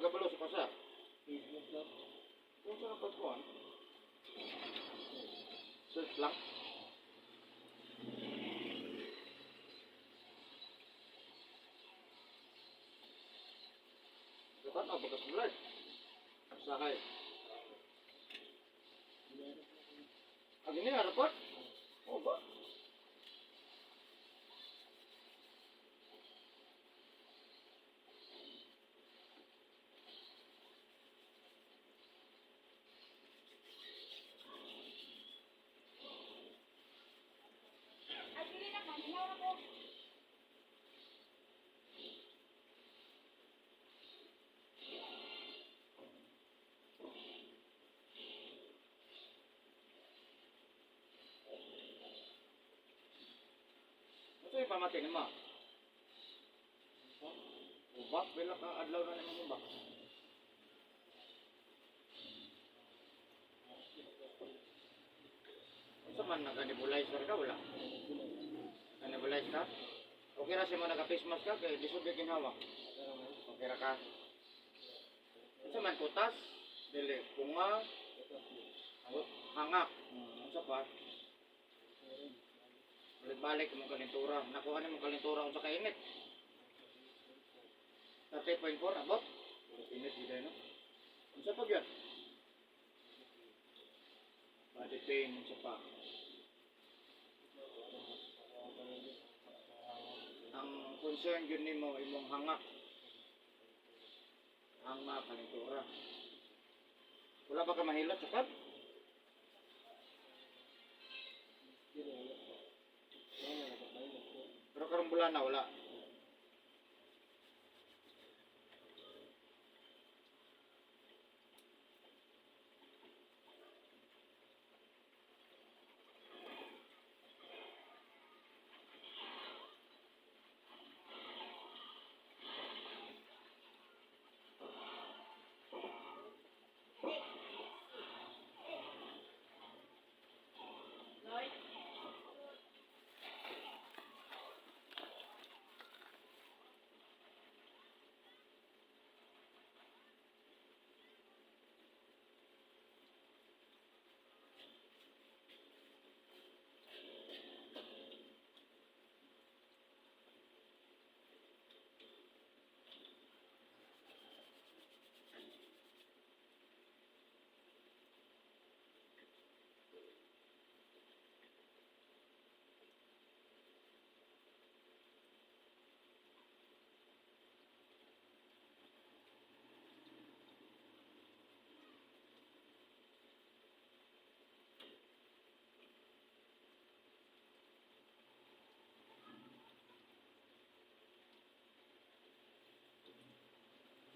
Pagkabalo sa pasa? Facebook lang. Kung saan ang pagkuhan? Search lang. Dapat ako bagas vlog. Sakay. Ang ini harapan? Oh ba? Ay, dili na, mahingaw na ko. Ano yung pamati ni ma? Ubak, bila ka adlaw na naman ubak. Unsa man nag-nebulizer ka wala? Nag-nebulize ka? Okay ra siya mo naka-face mask ka kay lisod gyud ginhawa. Okay ra ka. Unsa man kutas? Dili punga, hangak. Unsa pa? Balik-balik mong kalintura. Nakuha ni mong kalintura unsa ka init. 30.4 abot. Init gid no. Unsa pa gyud? Body pain unsa pa? Ang concern gyud nimo imong hangak. Ang mga kalintura. Wala ba ka mahilot sa kab? Pero karong bulan na wala.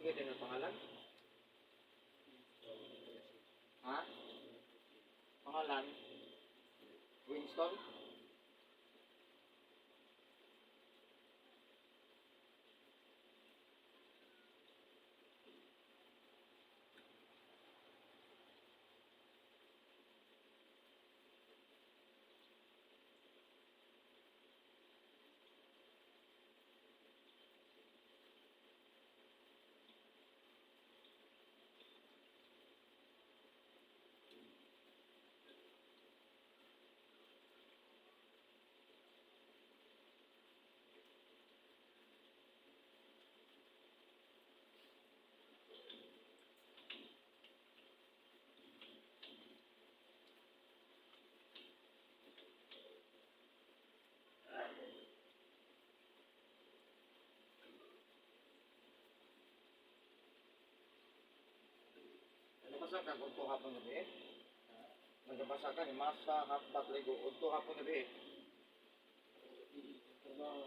Sige, din ang pangalan? Ha? Pangalan? Winston? Nagabasa ka kung hapon gabi eh? Nagabasa ka ni Masa, Hapbat, Ligo, udto hapon gabi eh. Trabaho.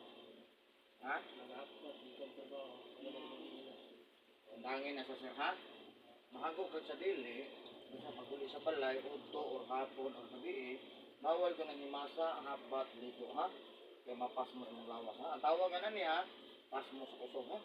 Ha? Nag-hotspot, dito ang trabaho. Wala na naman nila. Ang dangin na sa sir, ha? Mahagok ka sa dili, basta paguli sa balay, udto or hapon or gabi eh, bawal ka na ni Masa, Hapbat, Ligo, ha? Kaya mapasmo imong lawas, ha? Ang tawag na niya, pasmo sa kusog, ha?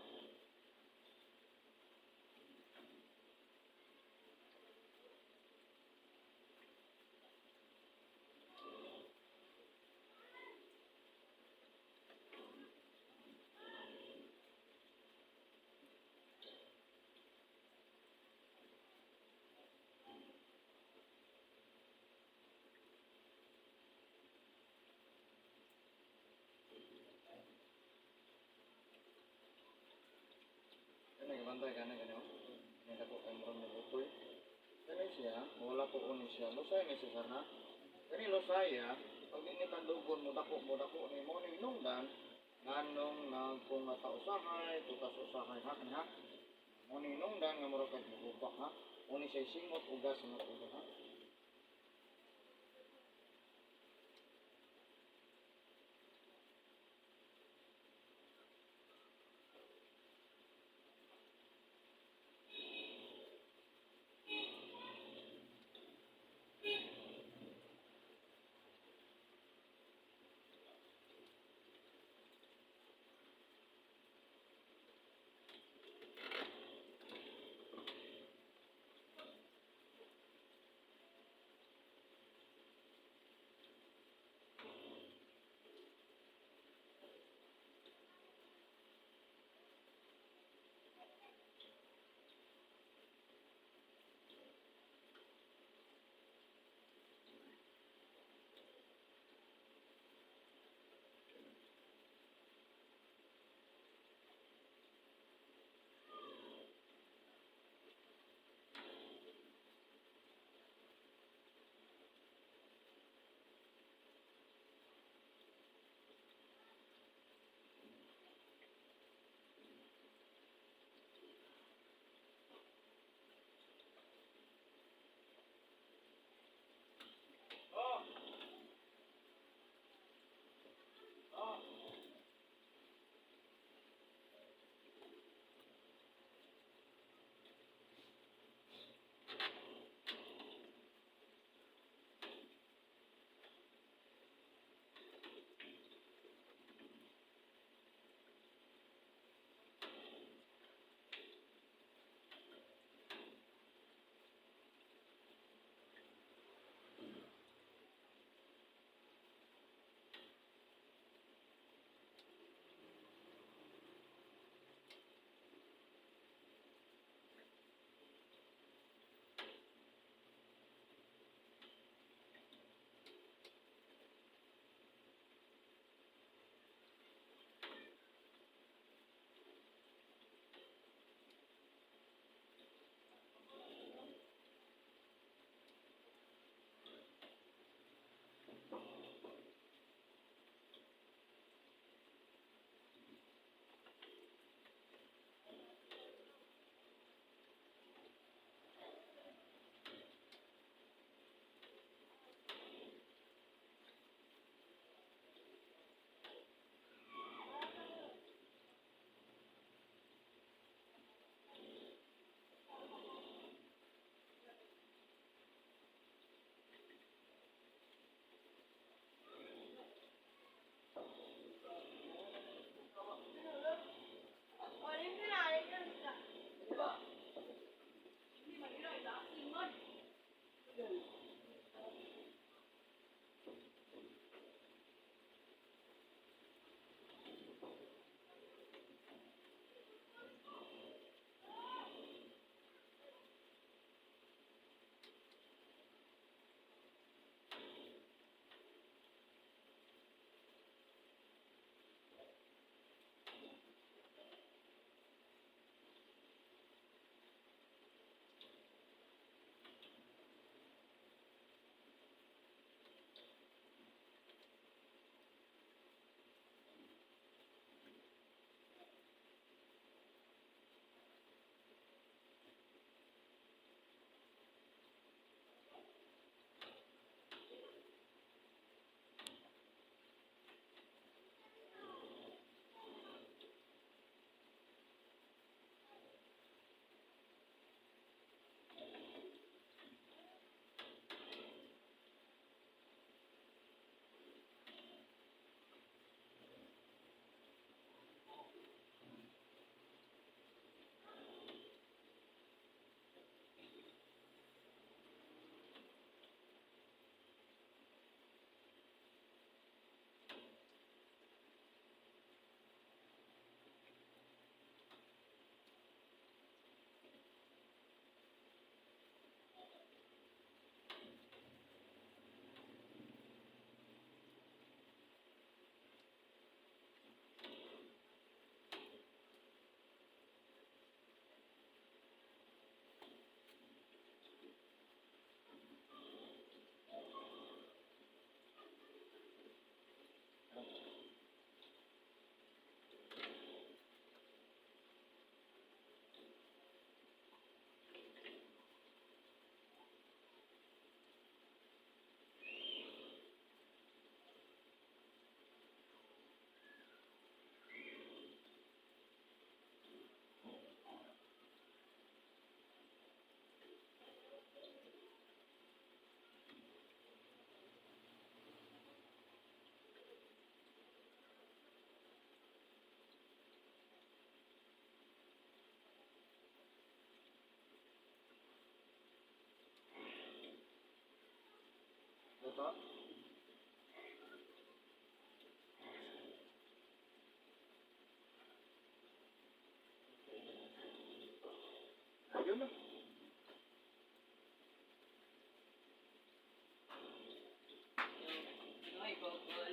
Dako ni siya. Lusay ni siya sir ha. Kani lusaya, pag di ni tandugon mo dako ni mo ni hinungdan nganong nagkungata usahay, tutas usahay ha kani ha. Mo ni hinungdan nga mura kag gubak ha. Mo ni siya singot uga singot uga ha. Ito. Ayun na. Ay, kokol.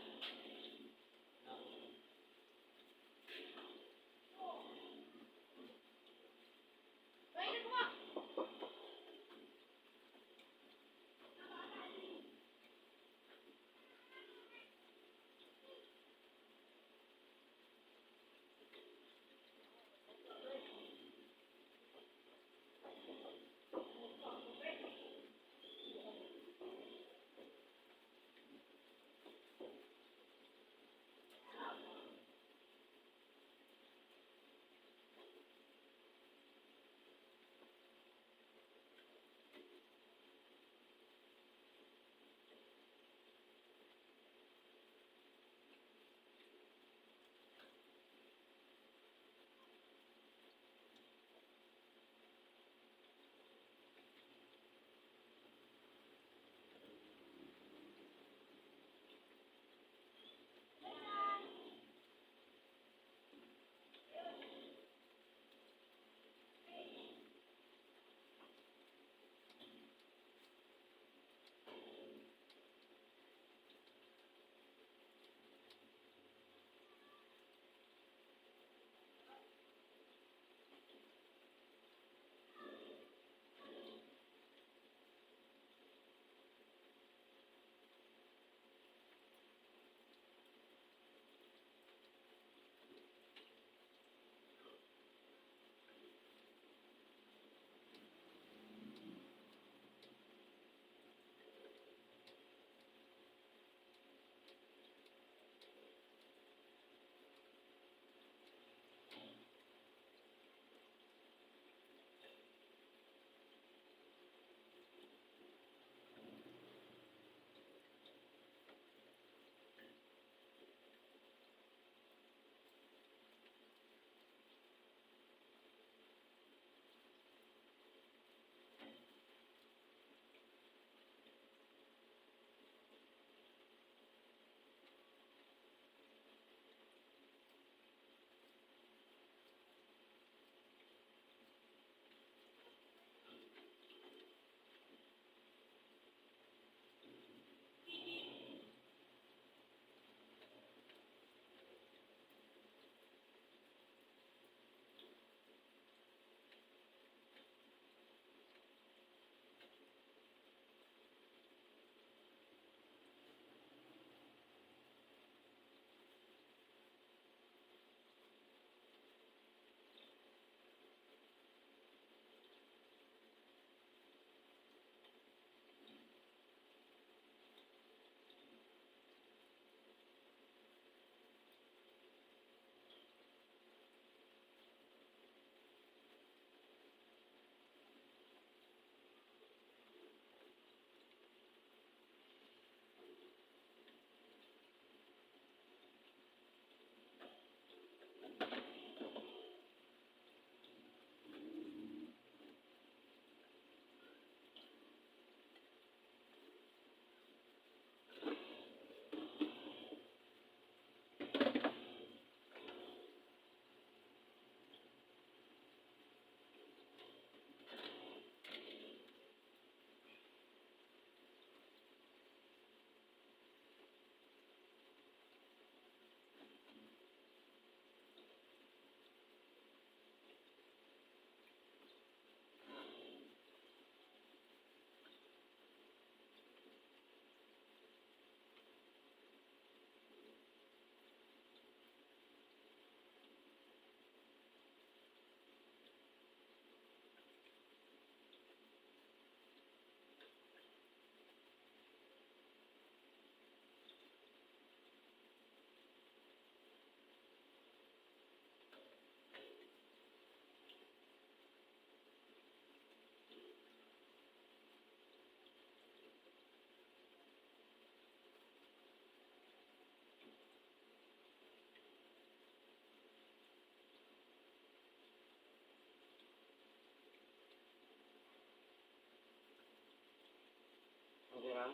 Okay ra?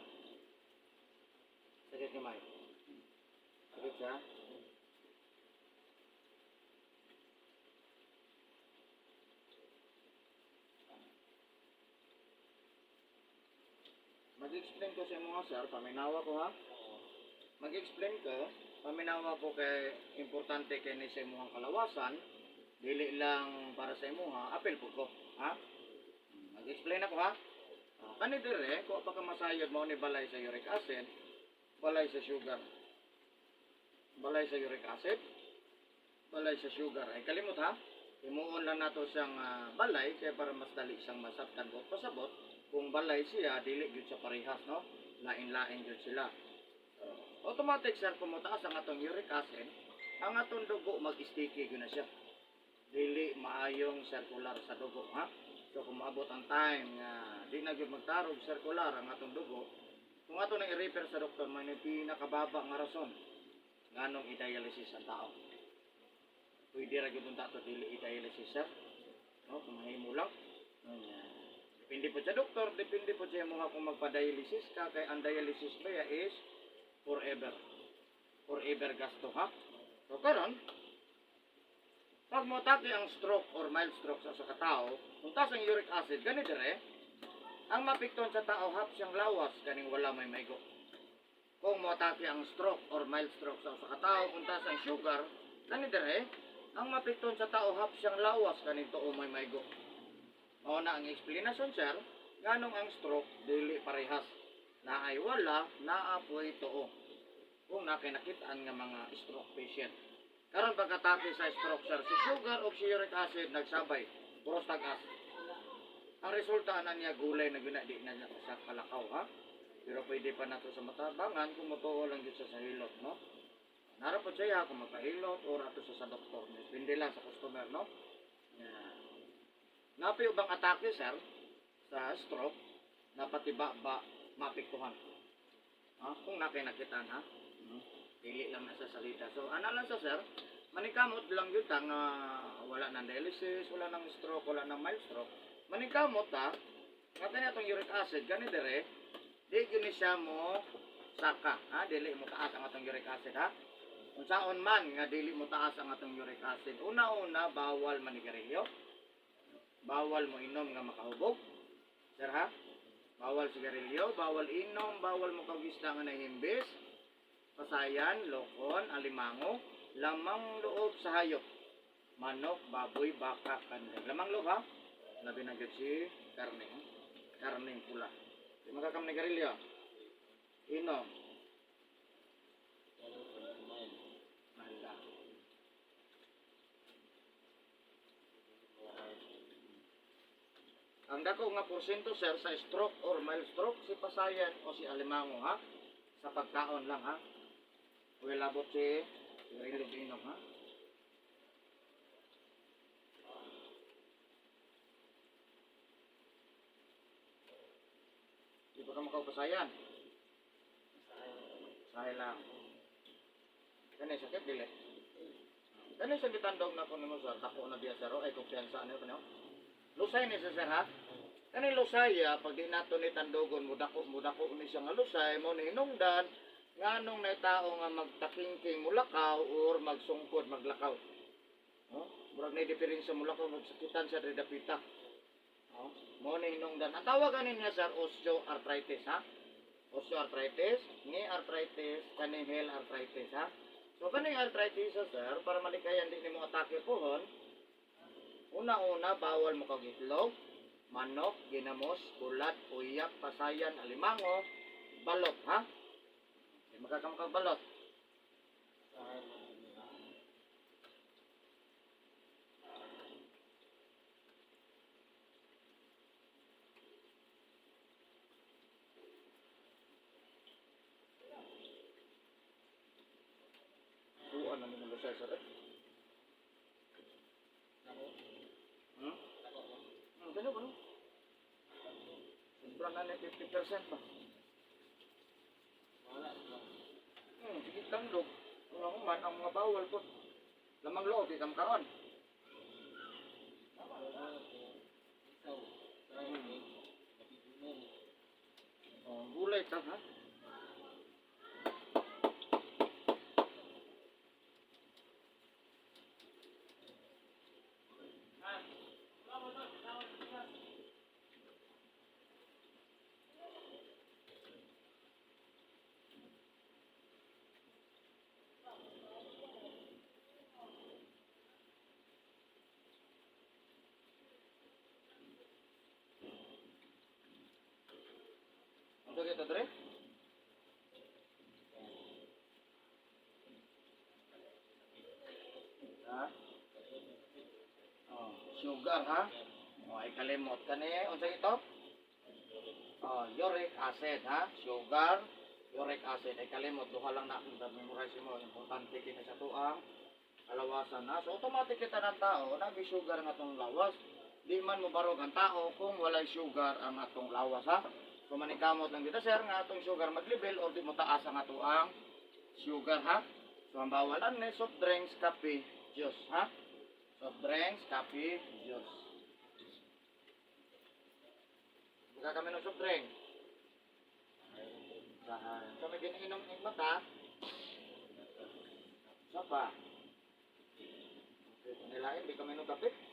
gamay. Sakit siya? Mag-explain ko sa imo sir, paminawa ko ha. Mag-explain ko, paminawa ko kay importante kay ni sa imong kalawasan, dili lang para sa imuha, apil po ko, ha? Mag-explain ako ha. Ah, kani dire, ko pa ka masayod mao ni balay sa uric acid, balay sa sugar. Balay sa uric acid, balay sa sugar. Ay kalimot ha. Himuon lang nato siyang balay kay para mas dali siyang masabtan o pasabot. Kung balay siya, dili gyud sa parehas, no? Lain-lain gyud sila. So, automatic sir, kung motaas ang atong uric acid, ang atong dugo mag-sticky gyud na siya. Dili maayong circular sa dugo, ha? So kung maabot ang time nga di na gyud magtarog circular ang atong dugo, kung ato nang i-refer sa doktor, may pinakababa nga rason nganong i-dialysis ang tao. Pwede ra gyud unta to dili i-dialysis sir. No, kung mahimo lang. Nya, depende po sa doktor, depende po sa imo nga kung magpa-dialysis ka kay ang dialysis ba ya is forever. Forever gasto ha. So karon, pag motake ang stroke or mild stroke sa usa ka tawo, kung taas ang uric acid gani dire, ang mapikton sa tao hap siyang lawas kaning wala may maigo. Kung moatake ang stroke or mild stroke sa usa ka tawo, kung taas ang sugar, gani dire, ang mapikton sa tao hap siyang lawas kaning tuo may maigo. Mao na ang explanation sir, nganong ang stroke dili parehas. Naay wala, naa po'y tuo. Kung nakinakitaan nga mga stroke patient. Karon pagkatake sa stroke sir, si sugar o si uric acid nagsabay, puros tag-as. Ang resulta na niya gulay na gina di na niya sa kalakaw ha. Pero pwede pa nato sa matabangan kung motoo lang gyud siya sa hilot, no? Nara po siya kung magpahilot or ato siya sa doktor. Depende lang sa customer, no? Yeah. Napi ubang atake sir sa stroke napatiba ba mapiktuhan. Ha? Kung nakinakitaan ha. Dili lang na sa salita. So ana lang sa sir, manikamot lang yun ta nga wala nang dialysis, wala nang stroke, wala nang mild stroke. Manikamot ta, nga kani atong uric acid gani dire, di gyud ni siya mo saka, ha? Dili mo taas ang atong uric acid ha. Unsaon man nga dili mo taas ang atong uric acid. Una-una bawal manigarilyo. Bawal mo inom nga makahubog. Sir ha? Bawal sigarilyo, bawal inom, bawal mo kagisda nga nahimbis, pasayan, lokon, alimango, lamang loob sa hayop. Manok, baboy, baka, kandeng. Lamang loob ha? Labi na gyud si karne. Ha? Karne pula. Di makakam ni garilyo. Inom. Mahal. Ang dako nga porsyento sir sa stroke or mild stroke si pasayan o si alimango ha. Sa pagkaon lang ha. Uy labot si sigarilyo inom ha. Di ba ka makaupasayan? Sahay lang. Kani sakit dili. Kani sa gitandog na ko nimo sir, dako na biya sir, ay kumpiyansa ano kanyo. Lusay ni sir ha. Kani lusay ah, pag di nato ni tandogon mo dako ni siya nga lusay mo ni hinungdan nganong na tao nga magtakingking mulakaw or magsungkod maglakaw. No? Murag na diferensya mulakaw magsakitan sa diri dapita. No? Mo ni hinungdan. Ang tawag ani niya sir osteoarthritis ha. Osteoarthritis, knee arthritis, kaning heel arthritis ha. So kaning arthritis sir, para malikayan di nimo atake pohon, una-una bawal mo kag itlog, manok, ginamos, kulad, uyak, pasayan, alimango, balot ha. Di makakamukag balot. Buwan na nimo lusay sir. Eh. Hmm? Ganun ba no? Sobra na ni 50% pa. Sige tandog. Kung man ang mga bawal po. Lamang loob, di kam karon. Oh, gulay ta ha. Ha? Oh, sugar ha? Oh, ay kalimot kani unsa ito? Oh, uric acid ha? Sugar, uric acid ay kalimot, duha lang na akong memorize mo, importante kini sa tuang kalawasan ha. So automatic kita ng tao nagi sugar ang atong lawas. Di man mo barog ang tao kung walay sugar ang atong lawas ha. So manikamot lang dito, sir, nga atong sugar maglibel or di mo taas ang atoang sugar ha. So ang bawalan ni soft drinks, kape, juice ha. Soft drinks, kape, juice. Buka kami ng soft drink. So may giniinom ng mata. Sa pa. Okay, nilain, di kami nung kape.